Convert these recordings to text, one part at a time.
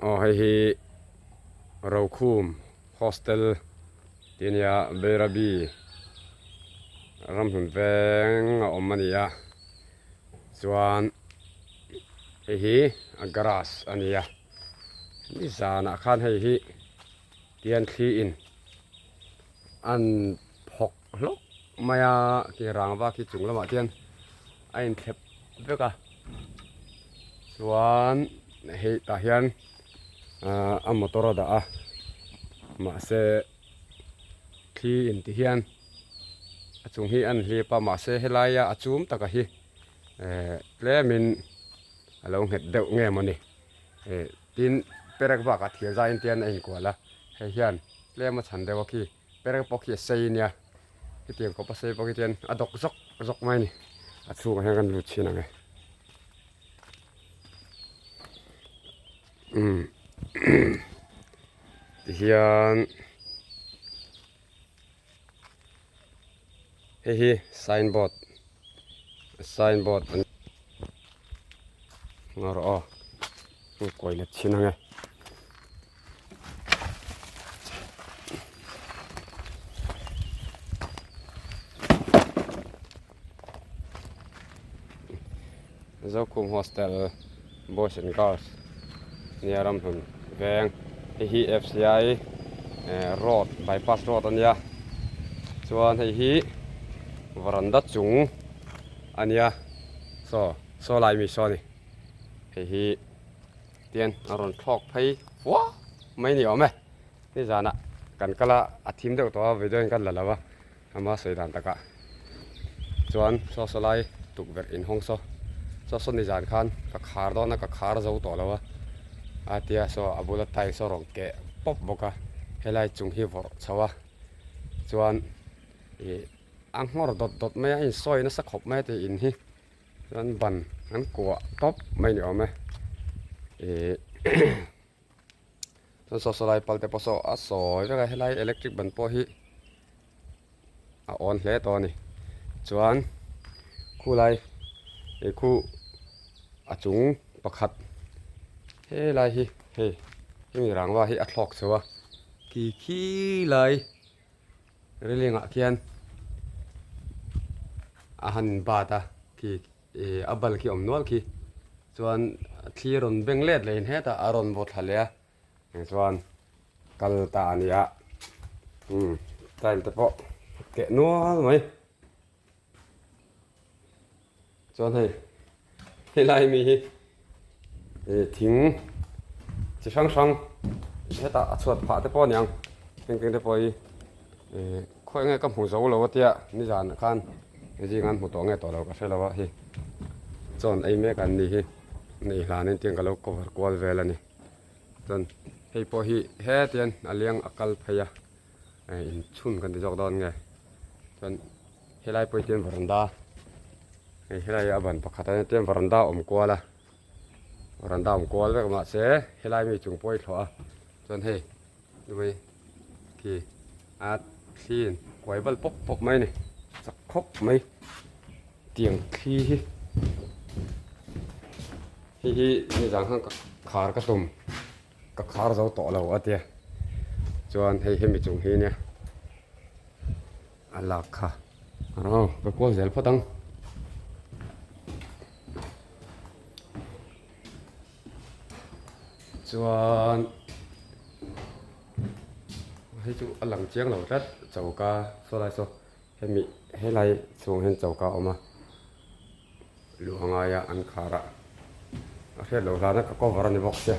Aw hei hi Rokhum hostel tih a nia Bairabi ramhlun veng a awm a ni a chuan hei hi a garage a ni a nizanah khan hei hi tian thli in an phawk hlawk mai a khi rangva khi chung lamah khian a inthlep vek a chuan hei tah hian ahh a motor a dah a mahse thli in ti hian a chung hi a inhlip a mahse helaia a chum taka hi ehh tlemin a lo nghet deuh nge mawni ehh tin perek bakah thir zaiin te hian a inkual a hei hian tlem a chhan deuh a khi. Perek pawh khi a sei nia hetiang khawp a sei pawh khi chuan a dawk zawk zawk mai a ni a chhungah hian kan lut chhin ang e umm tihian hei hi sign board sign board an ngaw rawh aw kawi let chhin ang e. Zokhum hostel boys and girls nia ramhlun veng hei hi F_C_I eh road bypass road a nia chuan hei hi varanda chung a nia saw saw lai mi saw a ni hei hi. Tian a rawn thlawk phei fua mai ni awm e. Nizanah kan kal a, a thim deuh tawh a, video in kan la lo a, ama sawi dan takah chuan saw saw lai tukverh inhawng saw, saw saw nizan khan ka khar dawn a, ka khar zo tawh lo a, a tia saw a bula tiles a rawn keh pawp bawk a, helai chung hi vawrh chho a, chuan ih a nghawr dawt dawt mai a, a insawi nasa khawp mai a tih in hi. Chuan ban an kuah tawp mai ni awm e ih chuan saw saw lai pal te pawh saw a sawi vek a helai electric ban pawh hi a awn hle tawh a ni chuan khulai ih khu a chung pakhat helai hi hei hemi rangva hi a thlawk chho a khi khi lai. Railing ah khian a han bat a khi ih a bal khi a awm nual khi chuan thli a rawn beng let leh in hetah a rawn vaw thla leh a chuan kal ta a ni a umm tile te pawh keh nual mai chuan hei helai mi hi ih thing chi hrang hrang hetah a chhuat phah te pawh a ni ang heng te pawh hi ih khawi nge ka hmu zo lo a tia nizanah khan zing an hmu tawh nge tawh lo ka hre lo a hei chawn ei mek an ni hi nei hlanin tiang ka lo cover kual vel a ni chuan hei pawh hi hetian a liang a kal phei a inchhun kan ti zawk dawn nge chuan helai pawh hi tian varanda hei helai a ban pakhat ah hian tian varanda a awm kual a varanda a awm kual vek mahse helai mi chung pawh hi thlawh a chuan hei dumai khi a thli in kuai bal pawp pawp mai a ni chak khawp mai tiang thli hi hei hi nizan khan ka khar ka tum. Ka khar zo tawh lo a tia chuan hei hemi chung hi nia a lak kha aw ka kual zel phawt ang chuan hei chu a lang chiang lo tlat choka saw lai saw hemi helai chhung hian choka a awm a. Luh a ngai a an khar a a hriat loh hlana ka cover a ni bawk sia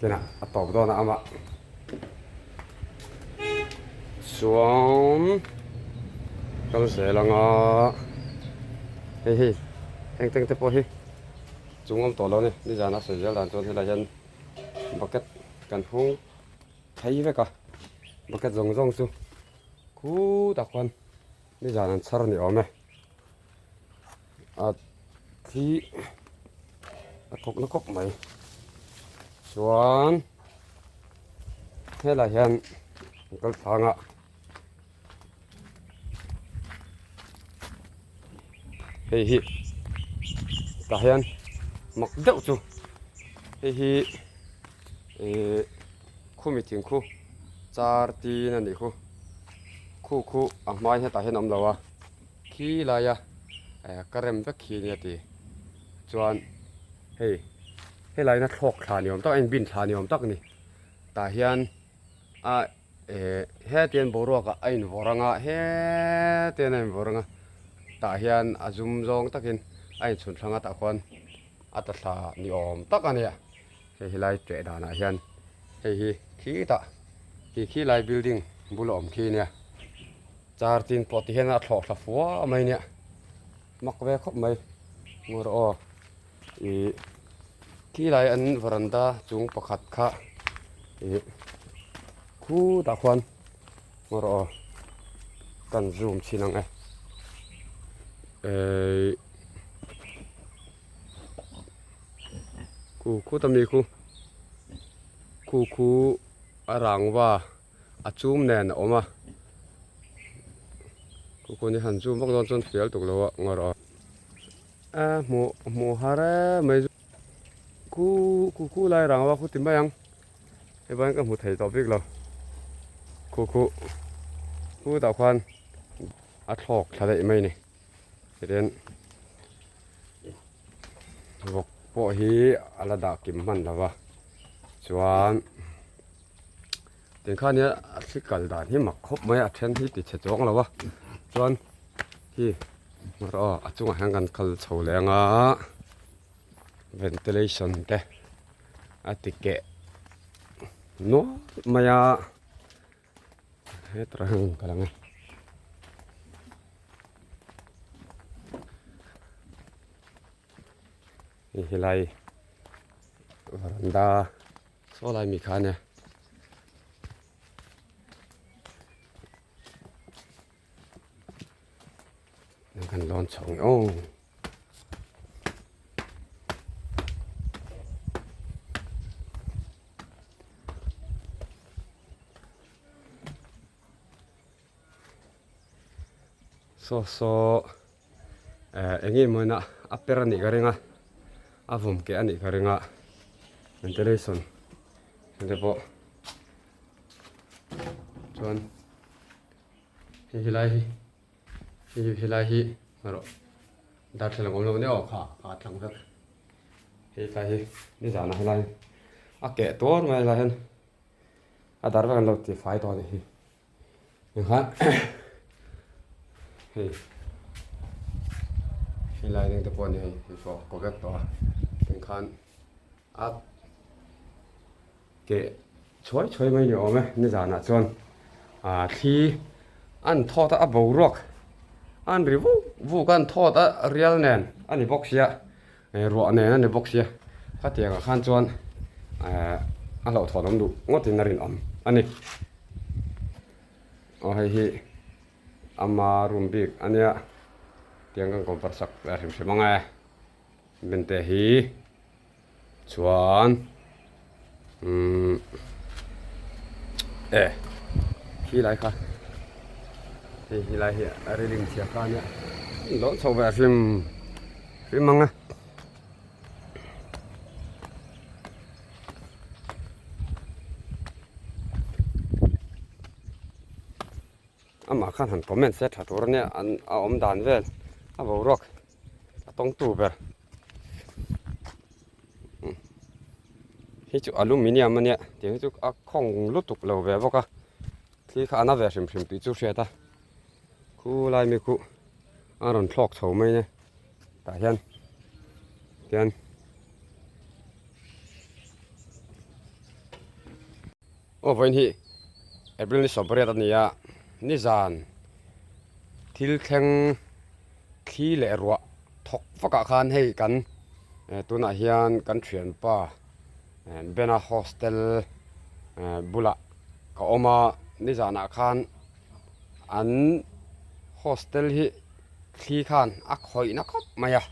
kinah a tawp dawn a amah chuan kal zel anga hei hi heng teng te pawh hi chung awm tawh lo a ni nizan a sawi zel dan chuan helai hian bucket kan hung phei vek a bucket zawng zawng chu khutah khuan nizan an chhar a ni awm e. A thi a thawk na khawp mai chuan helai hian kal thlanga hei hi tah hian mak deuh chu hei hi. Ihh khumi thing khu char tin a nih khu khu khu a hmai hetah hian a awm lo a khi laia eh ka rem vek khi nia ti chuan hei helai hian a thlawk thla ni awm tak a inbin thla ni awm tak a ni tah hian a eh hetiang boruak ah a invawrh ang a hetiang a invawrh ang a tah hian a zum zawng takin a inchhun thlang a tah khuan a tla thla ni awm tak a nia. Hei hi lai ṭeh danah hian hei hi khitah khi khi lai building bul a awm khi nia char tin pawh ti hian a thlawh thla fua mai nia mak ve khawp mai ngur aw ih khi lai an varanda chung pakhat kha ih khutah khuan ngur aw kan zoom chhin ang e eih. Khu khut ami khu khu khu a rangva a chum nen a awm a khu khu ni han zoom vak dawn chuan fial tuk lo a ngaw rawh a hmuh hmuh har em mai chu khu khu khu lai rangva khu ti mai ang hei vangin ka hmu thei tawh bik lo khu khu khutah khuan a thlawk thla daih mai a ni. Tihian vawk pawh hi a la dah kim hman lo va chuan tiang khan hian a thli kal dan hi mak khawp mai a a then hi ti chhe chuang lo va chuan hi aw a chungah hian kan kal chho leh ang a ventilation te a ti keh nual mai a. Hetah hian ka lang e. Hei helai varanda saw lai mi kha ania. Kan lawn chho ang e aw. Saw saw eh eng nge maw ina a per a nih ka ring a a vawm keh a nih ka ring a ventilation te pawh chuan hei helai hi hei helai hi erawh darthlalang awm lo nia aw kha a tlang vek. Hei tlai hi nizanah helai a keh tuar mai helai hian a dar vek an lo ti fai tawh a nih hi engkhan hei helai ding te pawh a ni hei hei pawh a kaw vek tawh a engkhan a keh chhuai chhuai mai ni awm e nizanah chuan ah thli an thawt a a boruak an ri vuk vuk a an thawt a rial nen a ni bawk sia eh ruah nen a ni bawk sia khatiang ah khan chuan eh a hlauhthawn awm duh ngawt in a rinawm a ni aw hei hi ama room bik a nia tiang kan kawm sak hrim hrim ang e bente hi. Chuan umm e khi lai kha hei hi lai hi a railing chhia kha ania lawng chho ve a hrim hrim ang a. Amah khan han comment se tha tur ania an a awm dan vel a boruak. A tawngtu ber hi chu aluminium a nia tiang hi chu a khawng lutuk lo ve bawk a thli kha a na ve hrim hrim tih chu hriat a khulai mi khu a rawn thlawk chho mai nia tah hian tian aw vawiin hi April ni 18 a ni a nizan thil thleng. Thli leh ruah thawk vakah khan hei kan tunah hian kan thianpa Bena hostel bulah ka awm a nizanah khan an hostel hi thli khan a khawih na khawp mai a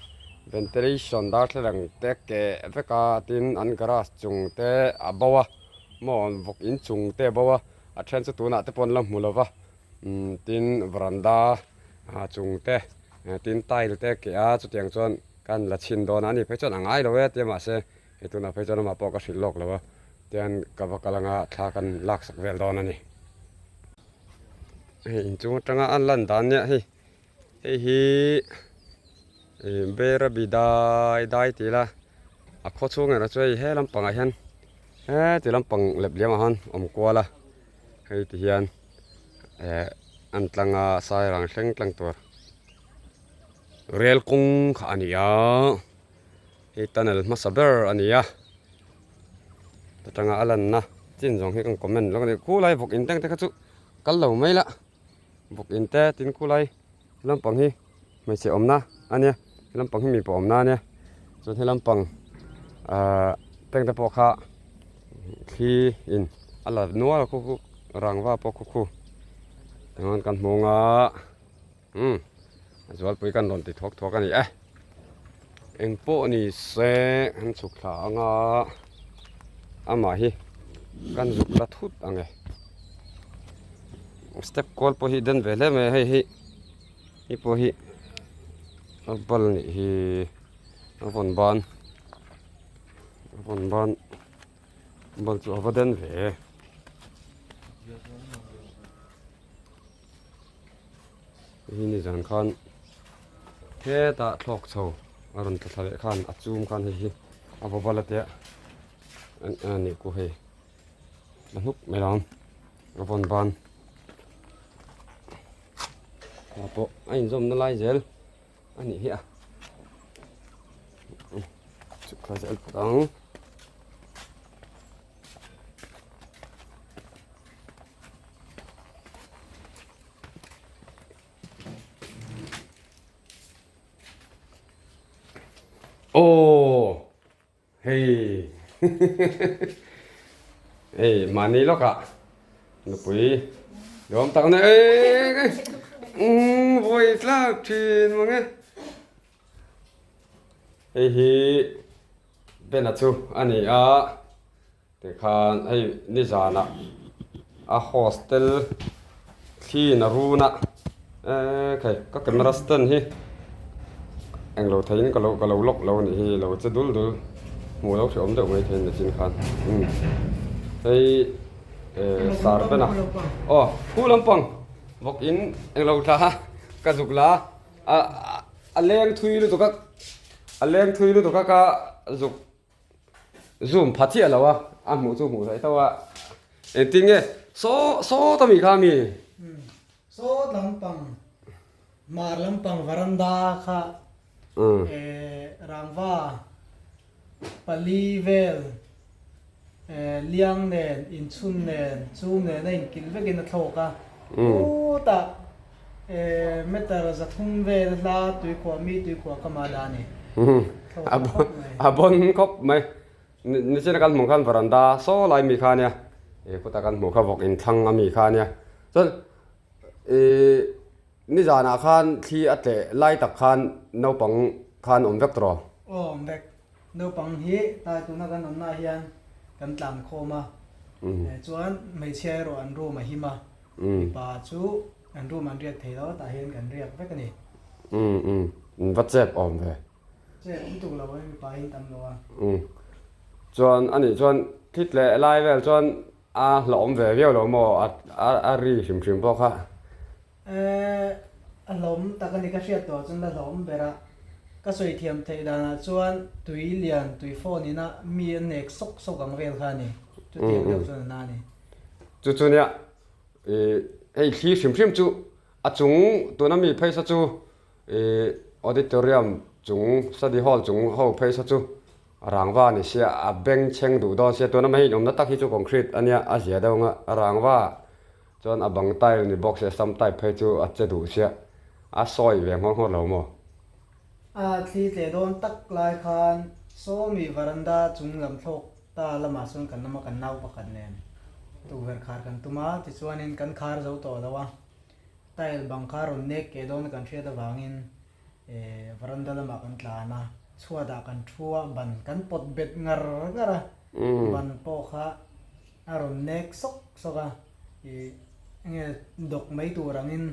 ventilation darthlalang te keh vek a tin an garage chung te a bo a maw vawk inchung te a bo a a then chu tunah te pawh an la hmu lo va tin varanda. A chung te tin tile te keh a chutiang chuan kan la chhin dawn a ani phei chuan a ngai lo e tia mahse hei tunah phei chuan amah pawh ka hrilh lawk lo a. Tian ka va kal anga thla kan lak sak vel dawn a ni. Hei inchung atanga an lan dan nia hei hei hi ih Berabi dai dai tih ila a khaw chhung erawh chu hei he lampangah hian heti lampang lep liamah hian awm kual a hei ti hian eh an tlang a sairang thleng tlang tur rel kawng kha a ni a. Hei tunnel hmasa ber a ni a, atanga a lanna chin zawng hi kan comment lawk a ni. Khulai vawk in teng te kha chu kal lo mai la, vawk in te tin khulai lampang hi hmeichhe awmna a nia, he lampang hi mipa awmna a nia, chuan he lampang ahh teng te pawh kha thli in a la nual a khu khu rangva pawh khu khu tichuan kan hmu ang a. Umm zualpui kan rawn ti thuak thuak a ni e. Eng pawh ni se an chhuk thla anga amah hi kan zuk la thut ang e. Step kual pawh hi den ve hle mai a hei hi hei pawh hi a bal nih hi a vawn ban a vawn ban bal chu a va den ve e. Hei ni zan khan hetah thlawk chho a rawn tla thla leh khan a chum khan hei hi a va bal a tia a nih ku hei a hnuk mai lo a vawn ban ah pawh a inzawmna lai zel a nih hi a chhuk thla zel phawt ang. Aw hei hei mahni lawkah nupui lawm tak na eng umm vawi tlak thin mang e hei hi Bena chu a ni a. Tikhan hei nizanah a hostel thliin a run a eee khai ka camera stand hi englo theiin ka lo ka lo lock lo a nih hi lo che dul dul hmuh lo hrehawm deuh mai thei a ni chin khan umm hei eee sar ben a aw khu lampang vawk in englo thla ka zuk la a a leng thui lutuk a a leng thui lutuk a ka zuk. Zoom pha chiah lo a, a hmuh chu hmuh theih tho a, engtin nge saw saw ta mi kha mi? Saw lampang mar lampang varanda kha rangva pali vel liang nen inchhun nen chung nen a inkilh vekin a thlawk a, chutah meter zathum vel hla tuikhuah mi tuikhuah ka mah dah a ni. A bon khawp mai. Nichina kan hmuh khan varanda saw lai mi kha ania. E khuta kan hmuh kha vawk inthlang a mi kha ania. Chuan ih nizanah khan thli a tleh lai tak khan naupang khan awm vek tawh. Aw awm vek. Naupang hi tlai tuna kan awmnaah hian kan tlan khawm a. Chuan hmeichhia erawh an room a him a. Mipa chu an room an riak thei lo a tah hian kan riak vek a ni. Umm umm in va chep awm ve. Chep lutuk lo a mipa hi tam lo a. Umm chuan a nih chuan thlit leh lai vel chuan a hlauhawm ve viau lo maw a a ri hrim hrim pawh kha. Ehh a hlauhawm tak a ni ka hriat tawh chuan la hlauhawm ber a. Ka sawi thiam theih danah chuan tui lian tui phone ina mi a nek sawk sawk ang vel kha a ni. Chutiang deuh chuan a na a ni. Chu chu nia ih hei thli hrim hrim chu A chung tuna mi pheisa chu ih auditorium chung study hall chung ho pheisa chu rangva a ni sia a beng chheng duh dawn sia tuna mai inawmna tak hi chu concrete a nia a zia deuh ang a a rangva chuan a bang tile ni bawk sia sam type phei chu a che duh sia a sawi ve nghawr nghawr lo maw. A thli tleh dawn tak lai khan sawmi varanda chung lam thlawk ta lamah chuan kan awm a kan nau pakhat nen tukverh khar kan tum a tichuanin kan khar zo tawh lo a. Tile bang kha rawn nek keh dawn kan hriat avangin veranda lamah kan tlan a, chhuatah kan thu a, ban kan pawt bet ngar ngar a, ban pawh kha a rawn nek sawk sawk a, ih enge dawk mai tur angin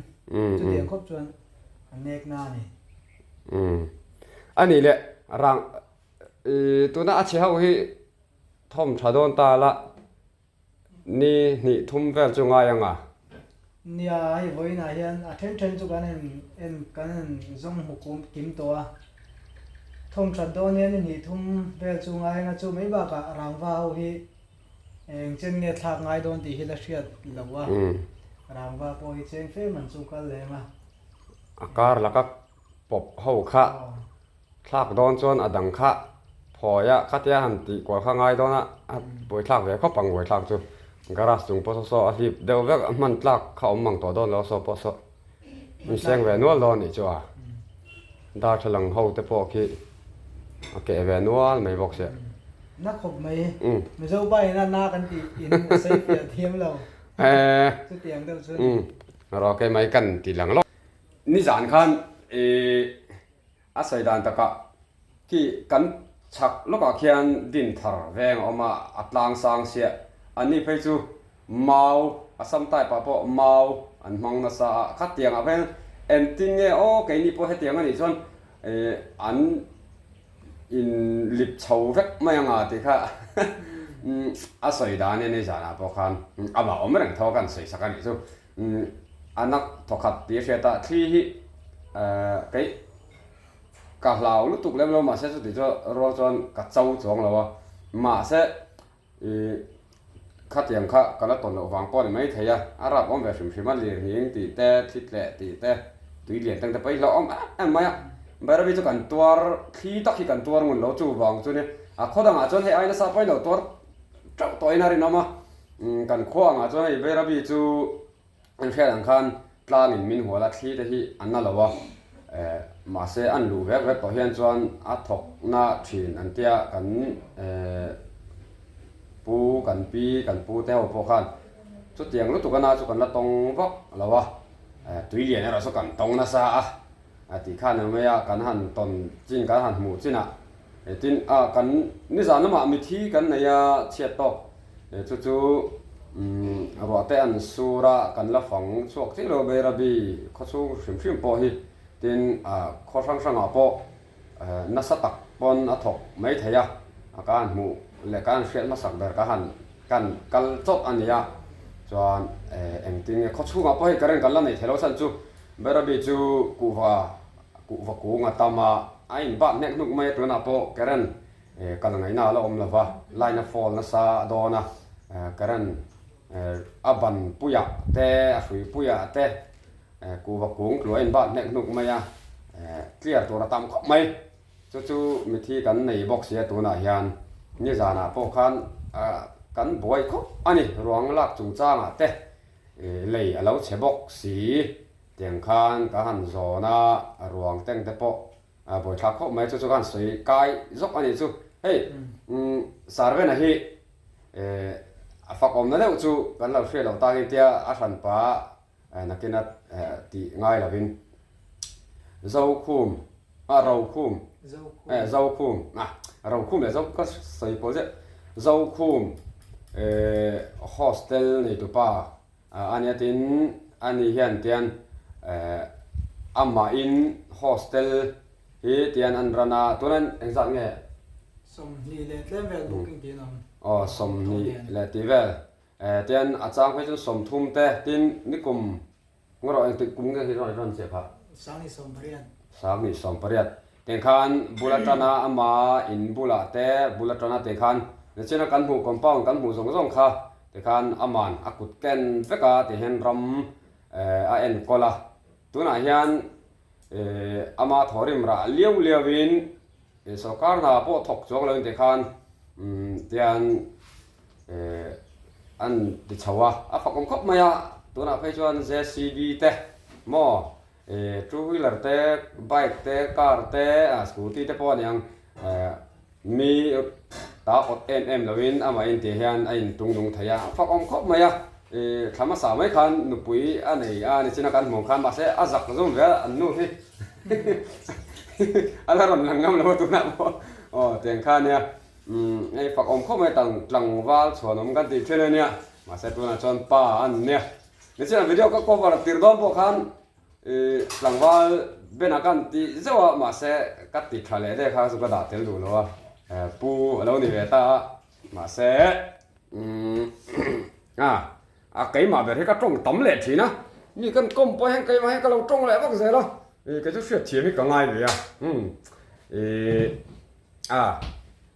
chutiang khawp chuan a nek na a ni. A nih leh rang tuna a chhe ho hi. Thawm tha dawn ta la, ni hnih thum vel chu ngai ang a. Nia, hei vawiinah hian a then then chu kan en en kan en zawng hmu kum kim tawh a. Thawm that dawn hian ni hnih thum vel chu ngai ang a, chu mai bakah rangva ho hi eng chen nge thlak ngai dawn tih hi la hriat lo a. Rangva pawh hi cheng fe man chu kal leng a. A kar laka pawp ho kha Thlak dawn chuan a dang kha phawi a, khatia han tih kual kha ngai dawn a, a buaithlak ve khawp ang buaithlak chu. Garage chung pawh saw saw a hlip deuh vek a, hman tlak kha awm mang tawh dawn lo a saw pawh saw in seng ve nual dawn anih chu a. Darthlalang ho te pawh khi a keh ve nual mai bawk sia. Na khawp mai. Mizo pa in a na kan tih in a sawi fiah thiam lo. Chutiang deuh chuan. Rawh keimah hi kan ti lang lawk. Nizan khan ih. A sawi dan takah khi kan chhak lawkah khian din thar veng a awm a, a tlang sang siah. Anni phei chu mau, Assam type ah pawh mau an hmang nasa a, khatiang ah hian engtin nge aw keini pawh hetiang anih chuan ih an in lip chho vek mai anga tih kha a sawi dan ania nizanah pawh khan amah awm reng tho a kan sawi sak anih chu. A nak thawkhat tih a hriat a, thli hi kei ka hlau lutuk lem lo mahse chuti chu rual chuan ka cho chuang lo a, mahse ih khatiang kha ka la tawn loh vang pawh a ni maithei a, a rap awm ve hrim hrim a, lirnghing tih te, thli tleh tih te, tui lian teng te pawh hi hlauhawm em em mai a, Bairabi chu kan tuar thli tak hi kan tuar ngun lo chuvang chu nia, a khaw dangah chuan hei ai nasa pawhin lo tuar teuh tawhin a rinawm a. Kan khua angah chuan hei Bairabi chu an hriat ang khan tlangin min hual a, thli te hi a na lo a, mahse an luh vek vek tawh hian chuan a thawkna thin an tia kan pu kan pi kan pu te ho pawh khan chutiang lutuk a na chu kan la tawng vak lo a, tui lian erawh chu kan tawng nasa a. A tih khan ang mai a, kan han tawn chin, kan han hmuh chinah tin a kan nizan lamah mithi kan nei a chhiat tawk chu chu ruah te an sur a, kan la fang chhuak chiah lo Bairabi khawchhung hrim hrim pawh hi tin a khaw hrang hrangah pawh nasa tak pawn a thawk mai thei a, ka han hmuh leh ka han hriat hmasak ber ka han kan kal chawt a ni a, chuan engtin nge khawchhungah pawh hei current kan la nei thei lo chhan chu Bairabi chu kuhva kuhva kung a tam a, a inbat hnek hnuk mai a tunah pawh current kal ngaihna a la awm lo va, line a fall nasa a dawn a, current a ban puiah te a hrui puiah te kuhva kung tluah a inbat hnek hnuk mai a, clear tur a tam khawp mai. Chu chu mithi kan nei bawk sia tunah hian nizanah pawh khan kan buai khawp a ni ruang lak chungchangah te. Lei a lo chhe bawk si, tiang khan ka han zawn a, ruang teng te pawh a buaithlak khawp mai, chu chu ka han sawi kai zawk a nih chu. Hei Sarvena hi a fakawmna deuh chu kan lo hriat loh takin tia a hranpa nakina tih ngai lovin Zokhum a Rokhum Zokhum a Rokhum leh Zo ka sawi pawh ziah Zokhum hostel neitupa a nia tin ani hian tian amahin hostel hi tian an run a tuna engzat nge 20 leh tlem vel booking tih an awm aw 20 leh tih vel tian a chang phei chuan 30 te tin nikum Ngarawh engtik kum nge hi rawn rawn chiah phah? 2018. 2018. Teng khan bul atana ama in bulah te bul atana te khan nichina kan hmuh compound kan hmuh zawng zawng kha tikhan aman a kut ken vek a ti hian ram a enkawl a. Tunah hian ama thawhrim rah liau liau in sawrkar hna pawh thawk chuang lo in tikhan tian an ti chho a, a fakawm khawp mai a, tunah phei chuan JCB te maw two wheeler te bike te car te scooty te pawh a ni ang mi ta awt em em loin amah intih hian a intung nung thei a, a fakawm khawp mai a, thla hmasa mai khan nupui a nei a nichina kan hmuh khan mahse a zak zum ve a an nu hi a la rawn lang ngam lo a tunah pawh aw tiang kha a nia. Umm hei fak awm khawp mai tang tlangval chhuan awm kan tih thin a nia mahse tunah chuan pa an nia nichina video ka cover tir dawn pawh khan ih tlangval benah kan tih zeuh a mahse ka ti tha leh deuh kha chu ka dah tel duh lo a pu a lo ni ve ta a. Mahse umm a a keimah ber hi ka tawng tam leh thin a, mi kan kawm pawh hian keimah hian ka lo tawng leh vak zel a, ih kei chu hriat thiam hi ka ngai ve a, umm ih a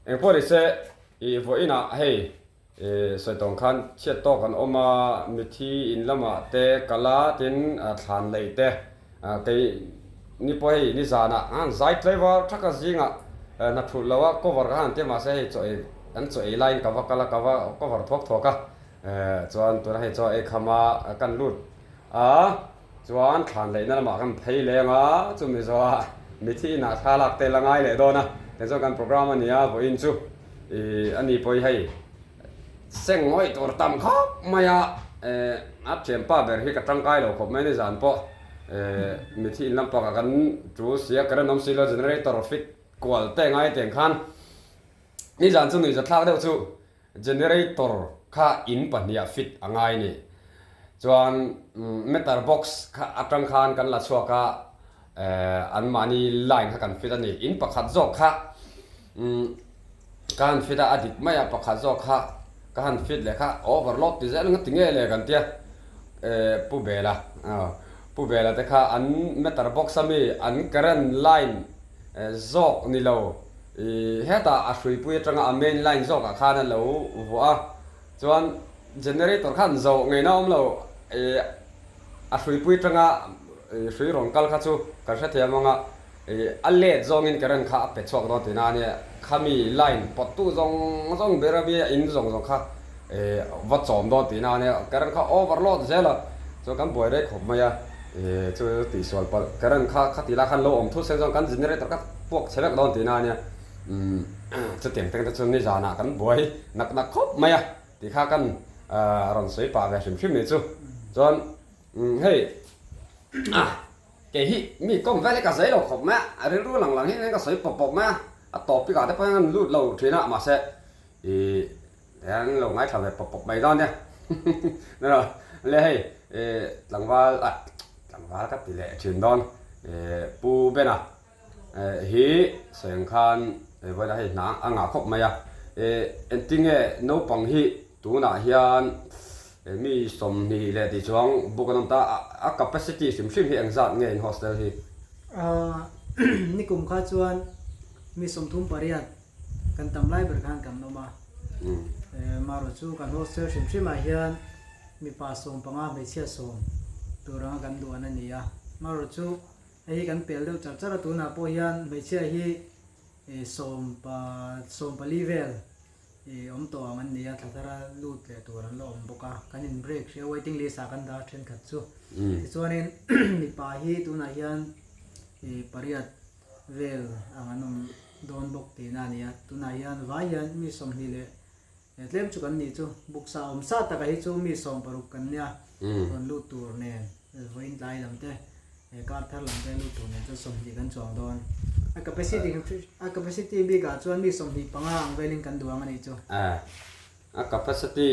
engpawh ni se ih vawiinah hei ih sawi tawng khan chhiat tawk an awm a, mithi in lamah te kal a tin thlan lei te kei ni pawh hei nizanah an zai tlaivar thaka zingah hna thulh lo a cover kha han ti a mahse hei chaw ei an chaw ei laiin ka va kal a ka va cover thuak thuak a chuan tuna hei chaw ei kham a kan lut a chuan thlan leihna lamah kan phei leng a chumi zawhah mithi inah thla lak te la ngai leh dawn a tichuan kan program a ni a vawiin chu ih a ni pawh hi hei Seng ngawih tur tam khawp mai a, a thianpa ber hi ka tangkai lo khawp mai nizan pawh mithi in lampangah kan tul si a, current awm si lo generator fit kual te ngai tiang khan nizan chu nuihza thlak deuh chu generator kha in pahniha fit a ngai ni. Chuan meter box kha atang khan kan la chhuak a, anmahni line kha kan fit a ni. In pakhat zawk kha Ka han fit a, a dik mai a, pakhat zawk kha ka han fit leh kha overload ti zel ngati nge le kan tia eh Pu Bela Pu Bela te kha an meter box a mi an current line zawk ni lo ih hetah a hruipui atanga a main line zawkah khan a lo vuah a chuan generator khan zawh ngeina awm lo ih a hruipui atanga hrui rawn kal kha chu kan hrethiam ang a. A let zawngin current kha a pe chhuak dawn tihna a nia, khami line pawttu zawng zawng ber a mi a in zawng zawng kha va chawm dawn tihna a nia, current kha overload zel a, chuan kan buai rei khawp mai a, chu tihsual palh current kha khati lai khan lo awm thut sen chuan kan generator kha puak chhe vek dawn tihna a nia, chutiang teng te chu nizanah kan buai nak nak khawp mai a tih kha kan rawn sawi pah ve hrim hrim ni chu, chuan hei. Kei hi mi kawm vel hi ka zei lo khawp mai a, a rilru lang lang hian ka sawi pawp pawp mai a, a topic ah te pawh hian an lut lo thin a, mahse ih an lo ngaithla ve pawp pawp mai dawn nia le hei ih tlangval ah tlangval ka ti leh thin dawn ih Pu Bena hi sawi ang khan vawiin ah hei hna a ngah khawp mai a, ih engtinge naupang hi Tunah hian mi 20 leh tih chuang book an awm ta a, a capacity hrim hrim hi engzat nge in hostel hi? Nikum kha chuan mi 38 kan tam lai ber khan kan awm a, marawh chu kan hostel hrim hrimah hian mipa 15 hmeichhia 10 tur anga kan duan a ni a, marawh chu hei hi kan pel deuh char char a, tunah pawh hian hmeichhia hi sawmpa 14 vel I awm tawh ang an ni a, thla thara lut leh tur an la awm bawk a, kan in break hrih a, waiting list ah kan dah thenkhat chu. Tichuanin mipa hi tunah hian i pariat vel ang an awm dawn bawk tihna a ni a, tunah hian vai hian mi 20 leh tlem chu kan nih chu, buksa awm sa taka hi chu mi 60 kan nia, rawn lut tur nen vawiin tlai lam te. He kar thar lam te lut tur nen chuan 20 kan chuang dawn. A capacity a capacity bikah chuan mi 25 ang velin kan duang a nih chu. A a capacity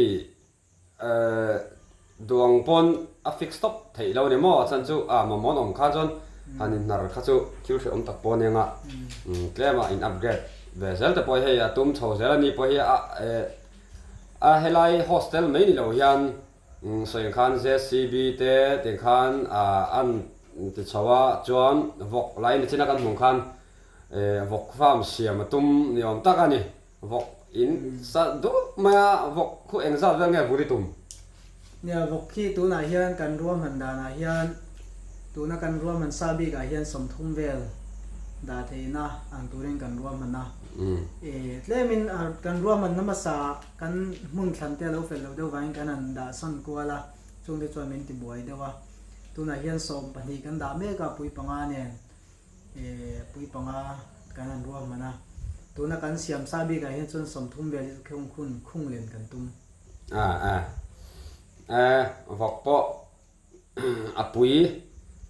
duang pawn a fix tawp theih lo a ni maw? A chhan chu a mamawh awm kha chuan han inhnar kha chu thil hrehawm tak pawh a ni ang a, tlema in upgrade ve zel te pawh hi hei a tum chho zel a ni pawh hi a a helai hostel mai ni lo hian Sawi ang khan JCB te tih khan an ti chho a, chuan vawk lai ni chin a kan hmuh khan vawk farm siam a tum ni awm tak a ni. Vawk in sa dup mai a, vawk khu engzat vel nge vur i tum? Nia, vawk khi tunah hian kan ruahman danah hian tuna kan ruahman sa bikah hian 30 vel dah theihna ang turin kan ruahman a. Tlemin kan ruahmanna hmasa Kan hmun thlan te a lo fel lo deuh vangin kan han dah sawn kual a, chungte chuan min ti buai deuh a. Tunah hian 12 kan dah mek a, pui panga nen eh pui panga kan han ruahman a. Tuna kan siam sa bikah hian chuan 30 vel hi chu khung khun khung len kan tum. A a eh vawk pawh a pui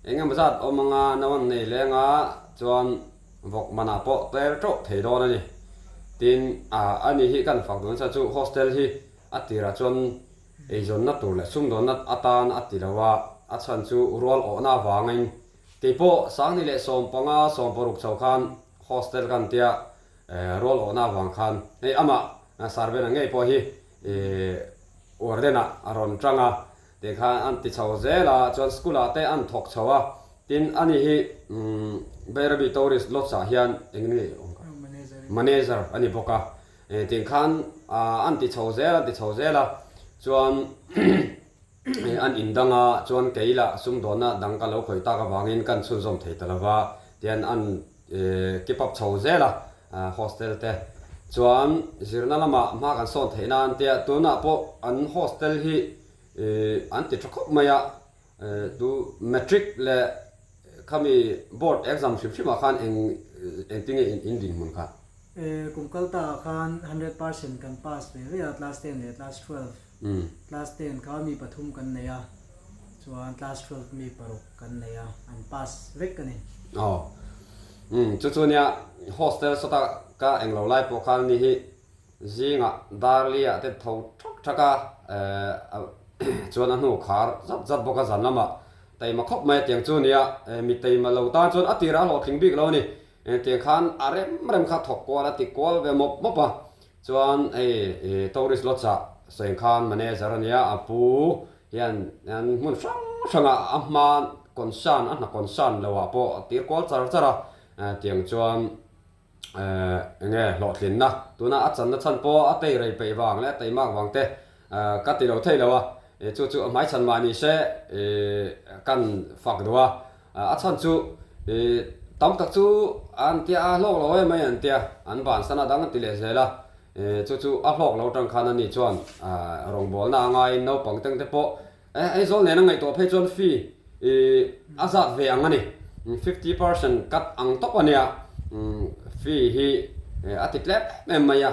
eng emaw zat awm anga no an nei leng a chuan vawk manah pawh tel teuh thei dawn a ni. Tin ah ani hi kan fak dawn nasa chu hostel hi a tirah chuan eizawnna tur leh sumdawnna atan a ti lo a, a chhan chu rual awhna avangin keipawh 2015 16 chho khan hostel kan tia rual awhna avang khan hei amah. Sarvena ngei pawh hi warden ah a rawn tang a, tih khan an ti chho zel a, chuan school ah te an thawk chho a, tin ani hi Bairabi Tourist Lodge ah hian eng nge awm kha? Manager a ni bawk a, tih khan an ti chho zel an ti chho zel a, chuan an indang a, chuan kei lah sumdawnna dang ka lo khawih tak avangin kan chhunzawm thei ta lo va, tian an keep up chho zel a hostel te chuan zirna lamah hma kan sawn theih nan tia tunah pawh an hostel hi an ti tha khawp mai a tu matric leh khami board exam hrim hrim ah khan eng engtinge in in dinhmun kha. Kum kal ta ah khan 100% kan pass ve ve a class 10 leh class 12 class 10 kha mi pathum kan nei a chuan class 12 mi paruk kan nei a an pass vek a ni. Aw umm chu chu nia hostel sawta ka englo lai pawh khan ni hi zingah Darli ah te tho thak thak a chuan a hnu khar zat zat bawk a zan lamah taima khawp mai a tiang chu nia mi taima lo tan chuan a tirah a hlawhtling bik lo a ni tiang khan a rem rem kha thawk kual a ti kual ve mawp mawp a chuan hei tourist lodge ah sawi khan manager a nia a pu hian hmun hrang hrangah a hma concern a hna concern loh ah pawh a tir kual char char a tiang chuan eng nge hlawhtlinna tuna a channa chhan pawh a tei rei peih vang leh a tei mak vang te ka ti lo thei lo a chu chu a hmaichhan mah ni se kan fak duh a a chhan chu tam tak chu an tia a hlawk lo em mai an tia an bansan a dang an ti leh zel a Chu chu a hlawk lo tang khan ani chuan rawngbawlna a ngaiin naupang teng te pawh Aizawl nena ngaihtuah phei chuan fee a zat ve ang a ni. 50% cut ang tawp a nia. Fee hi a ti tlem em em mai a,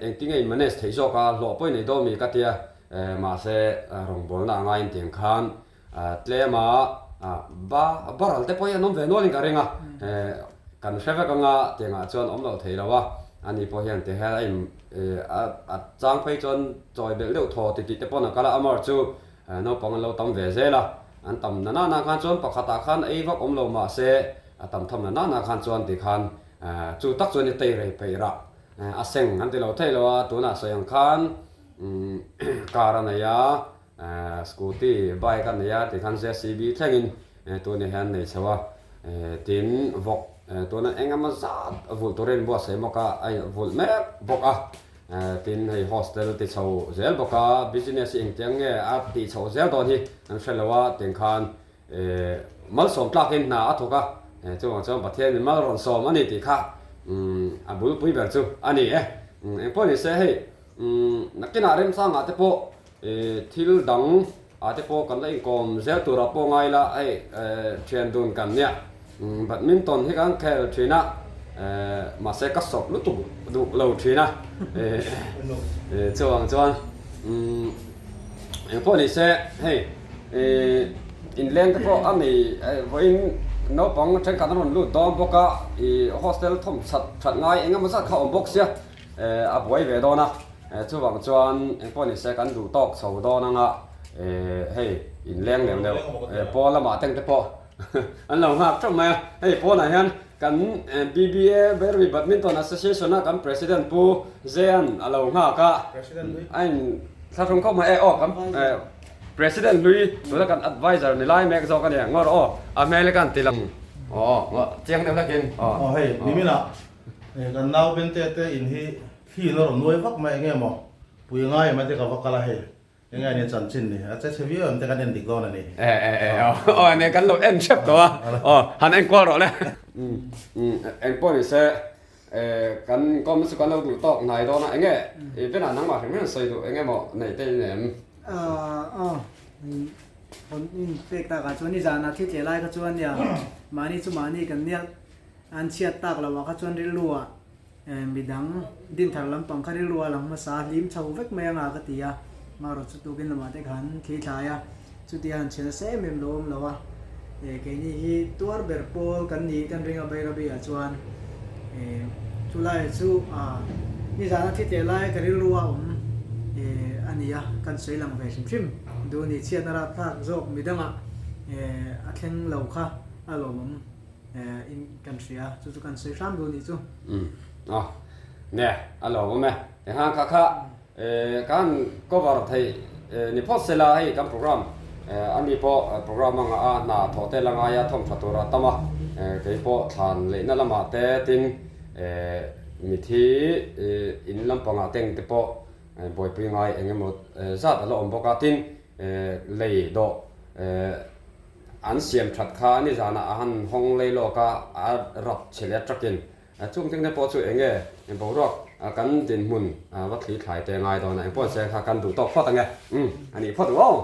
engtinge in manage theih zawk a, hlawh pawhin ei dawn mi ka tia, mahse rawngbawlna a ngaiin tiang khan Tlema ba baral te pawh hi an awm ve nualin ka ring a, kan hre vek anga tiangah chuan awm loh thei lo a, ani pawh hian ti hian a in a chang phei chuan chawi belh deuh thaw ti tih te pawn a kal a, amar chu naupang an lo tam ve zel a, an tam na nana khan chuan pakhatah khan ei vak awm lo mah se a tam tham na nana khan chuan ti khan chu tak chuan i tei rei peih rah a seng an ti lo thei lo a, tunah sawi ang khan car a nei a. Scooty, bike a nei a tikhan JCB thlengin tunah hian nei chho a, tin vawk tuna eng emaw zat vulh turin buatsaih bawk a, a vulh mek bawk a, tin hei hostel ti chho zel bawk a, business hi engtiang nge a tih chhoh zel dawn hi an hre lo a, tiang khan malsawm tlakin hna a thawk a, chuvang chuan Pathian in mal rawn sawm a ni tih kha a bulpui ber chu a ni e. Engpawh ni se hei nakinah remchangah te pawh Thil dang ah te pawh kan la inkawm zel turah pawh ngai ila hei thian dun kan nia badminton hi kan khel thin a mahse ka sawp lutuk duh lo thin a chuvang chuan engpawh ni se hei inleng te pawh a nei vawiin naupang thenkhat an rawn lut dawn bawk a hostel thawm that that ngai engemaw zat kha a awm bawk sia a buai ve dawn a. Chuvang chuan engpawh ni se kan duh tawk chho dawn anga hei inleng neuh neuh pawn lamah teng te pawh an lo nghak theuh mai a, hei pawnah hian kan BBA Berry Badminton Association a kan President Pu Zean a lo nghak a, a in thlahrung khawp mai e aw kan President hlui tuna kan Adviser ni lai mek zawk a nia ngawr aw a hmel hi kan ti lang aw chiang deuh hlakin aw. Aw hei niminah kan nau Bente te in hi Thli na rawn nuai vak mai enge maw pui ngai em ate ka va kal a hei enge ania chanchin ni a che chhe viau em te kan en dik dawn a ni. E e e aw aw ne kan lo en hrep tawh a aw han en kual rawh le. Eng pawh ni se kan kawm chu kan lo duh tawk hnai dawn a enge i benah nangmah hrim hrim sawi duh enge maw nei te in em. Aw hawn in pek takah chuan i zanah thli tleh lai kha chuan nia mahni chu mahni kan nia an chhiat tak loh ah kha chuan rilru ah Midang dinthar lampang kha rilru a lang hmasa hlim chho vek mai anga ka ti a, marawh chu tukin lamah te khan thli thlai a, chutia han chhe nasa em em lo awm lo a, keini hi tuar ber pawl kan ni kan ring a Bairabi ah chuan chulai chu nizana thi teh lai ka rilru a awm a ni a, kan sawi lang ve hrim hrim duh ni chhiatna rapthlak zawk midangah a thleng lo kha a lawmawm. In kan hria, chu chu kan sawi hram duh nih chu. Umm aw, ne a lo awm e. Tikhan kha kha kan cover theih ni phawt se la hei kan program ani pawh program anga a hna thawh te la ngai a thawm tha tur a tam a, kei pawh thlan leihna lamah te tin mithi in lampangah te engte pawh buaipui ngai eng emaw zat a la awm bawk a, tin lei dawh an siam that kha nizanah a han hawng lei lawk a, a rap chhe leh atangin Chung ting te pawh chu eng nge boruak kan dinhmun va thli thlai te ngai dawn a, eng pawh se kha kan duh tawk phawt ang e. Umm, a nih phawt ang aw.